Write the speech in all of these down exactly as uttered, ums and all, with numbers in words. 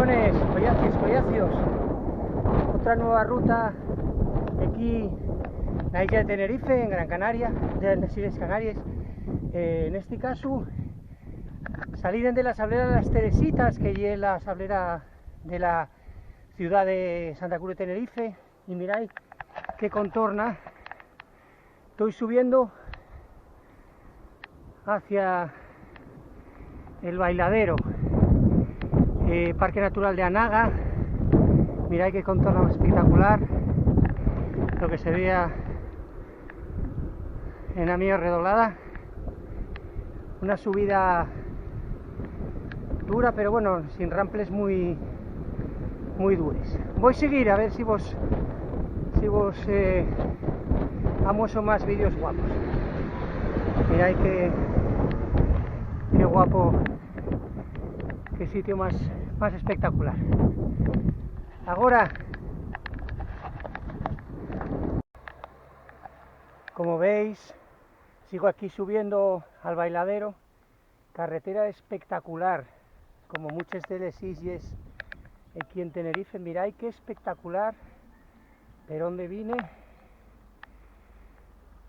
Collacios, collacios. Otra nueva ruta aquí na isla de Tenerife, en Gran Canaria, de les Isles Canaries. Eh, nesti casu, salí dende la sablera de Las Teresitas, que ye la sablera de la ciudá de Santa Cruz de Tenerife, y mirai qué contorna. Toi subiendo hacia el Bailadero, eh, Parque Natural de Anaga. Mirai qué contorna más espectacular, lo que se veía en la medio redoblada. Una subida dura, pero bueno, sin ramples muy, muy dures. Voi seguir a ver si vos, si vos, eh, amueso más vídeos guapos. Mirai qué, qué guapo, qué sitio más, más espectacular. Agora, como veis, sigo aquí subiendo al Bailadero. Carretera espectacular, como muches de les islles aquí en Tenerife. Mirai qué espectacular per onde vine.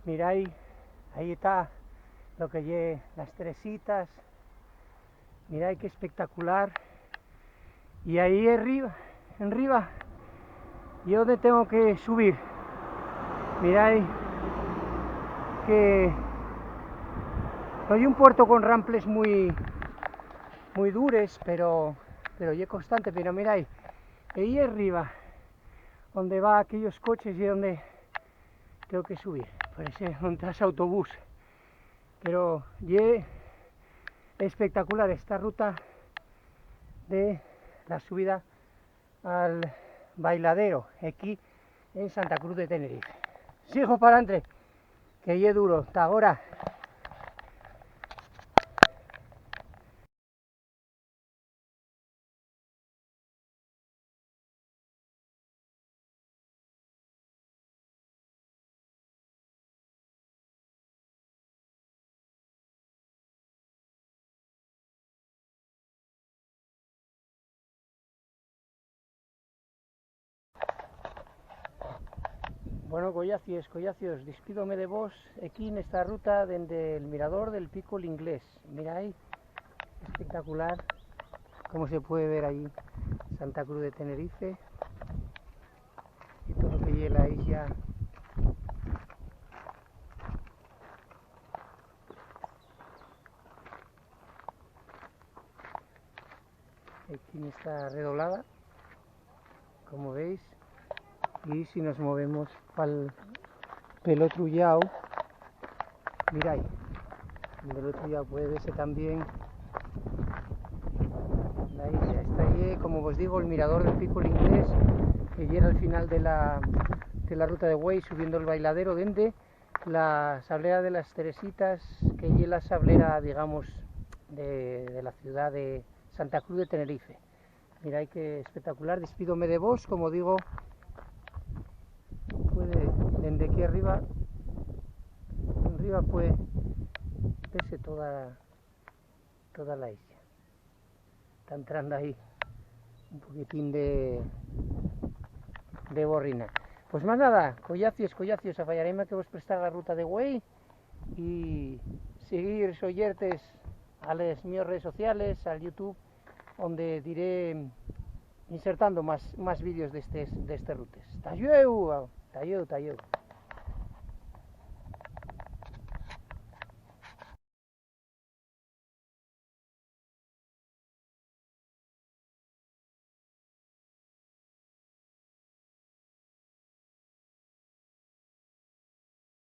Mirai, ahí ta lo que ye Las Teresitas. Mirai qué espectacular. Y ahí arriba, enriba, ye onde tengo que subir. Mirai que no ye un puerto con ramples muy, muy dures, pero, pero ye constante. Pero mirai, ahí arriba, onde va aquellos coches, ye onde tengo que subir. Parece un transautobús. Pero ye espectacular esta ruta de la subida al Bailadero, aquí en Santa Cruz de Tenerife. Sigo pa'lantre, que ye duro, ta agora. Bueno, collacies, collacios, despídome de vos equí nesta ruta dende el mirador del Pico l'Inglés. Mirai, espectacular, como se puede ver ahí Santa Cruz de Tenerife y todo lo que ye la isla. Aquí está redoblada, como veis, y si nos movemos pal, pel otru llau, mirai, del otru llau puede verse también la isla. Esta ye, como vos digo, el mirador del Pico l'Inglés, que yera al final de la, de la ruta de güei, subiendo el Bailadero dende la sablera de Las Teresitas, que ye la sablera, digamos, de, de la ciudá de Santa Cruz de Tenerife. Mirai qué espectacular, despídome de vos, como digo, puede, dende aquí arriba, arriba puede verse toda, toda la isla. Ta entrando ahí un poquitín de, de borrina. Pues más nada, collacies, collacies, afayaréme que vos prestara la ruta de güei y seguir soyertes a les míos redes sociales, al YouTube, onde diré insertando más, más vídeos d'estes, d'estes rutes. Ta llueu, ta llueu, ta llueu.